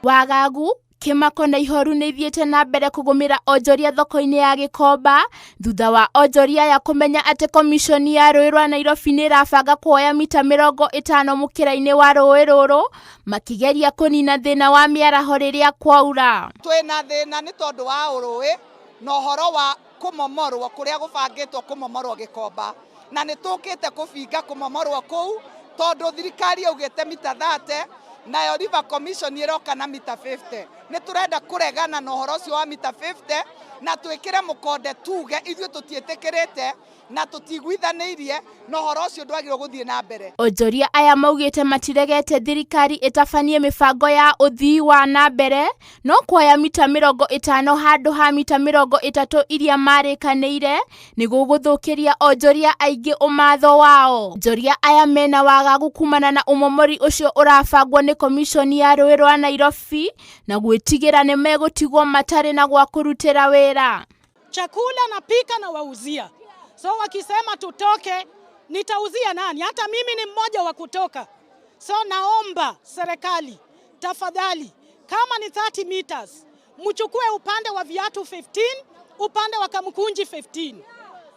Wagagu, kĩmako na ihoru nĩ ithiĩte na mbere kũgũmĩra onjoria thoko-inĩ ya Gĩkomba thutha wa onjoria aya kũmenya atĩ komiconi ya rũĩ rwa Nairobi nĩ ĩrabanga kuoya mita 50 mũkĩra-inĩ wa rũĩ rũrũ makĩgeria kũnina thĩna wa mĩaraho rĩrĩa kwaura. Twĩna thĩna nĩ tondũ wa rũĩ na ũhoro wa kũmomorwo kũrĩa gũbangĩtwo kũmomorwo Gĩkomba, na nĩ tũkĩte kũbinga kũmomorwo kũu tondũ thirikari yaugĩte mita 30 nayo River Commission ĩroka na mita 50. Nĩ tũrenda kũregana na ũhoro ũcio wa mita 50 na twĩkĩre mũkonde tuge ithuĩ tũtiĩtĩkĩrĩte na tũtiguithanĩirie na ũhoro ũcio ndwagĩrĩirwo gũthiĩ na mbere. Onjoria aya maugĩte matiregete thirikari ĩtabanie mĩbango ya ũthii wa na mbere no kuoya mita 50 handũ ha mita 30 iria marĩkanĩire nĩ gũgũthũkĩria onjoria aingĩ ũmatho wao. Onjoria aya mena wagagu kumana na ũmomori ũcio ũrabangwo nĩ komiconi ya rũĩ rwa Nairobi na gwĩtigĩra nĩ megũtigwo matarĩ na gwa kũrutĩra wĩra. Chakula napika na wauzia, so wakisema tutoke nitauzia nani? Hata mimi ni mmoja wa kutoka. So naomba serikali tafadhali, kama ni 30 meters mchukue upande wa viatu 15, upande wa Kamkunji 15.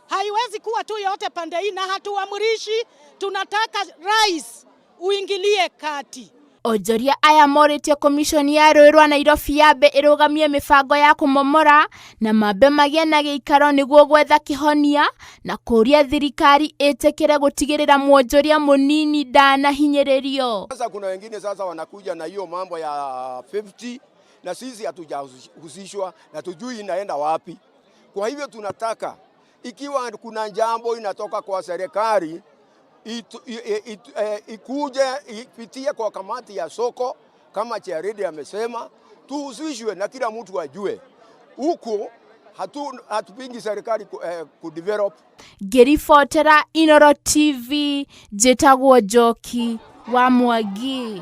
Haiwezi kuwa tu yote pande hii, na hatuamrishi, tunataka rais uingilie kati. Onjoria aya morĩtie komiconi ya rũĩ rwa Nairobi yambe ĩrũgamie mĩbango ya kũmomora na mambe magĩe na gĩikaro nĩguo gwetha kĩhonia na kũũria thirikari ĩtĩkĩre gũtigĩrĩra mwonjoria mũnini ndanahinyĩrĩrio. Sasa kuna wengine sasa wanakuja na hiyo mambo ya 50 na sisi hatujahusishwa na tujui inaenda wapi. Kwa hivyo tunataka ikiwa kuna jambo inatoka kwa serikali ikuje ipitie kwa kamati ya soko kama Chairedi amesema, tuhusishwe na kila mtu ajue huku hatupingi serikali kudevelop. Ngĩribotera Inooro TV, njĩtagwo Njoki wa Mwangi.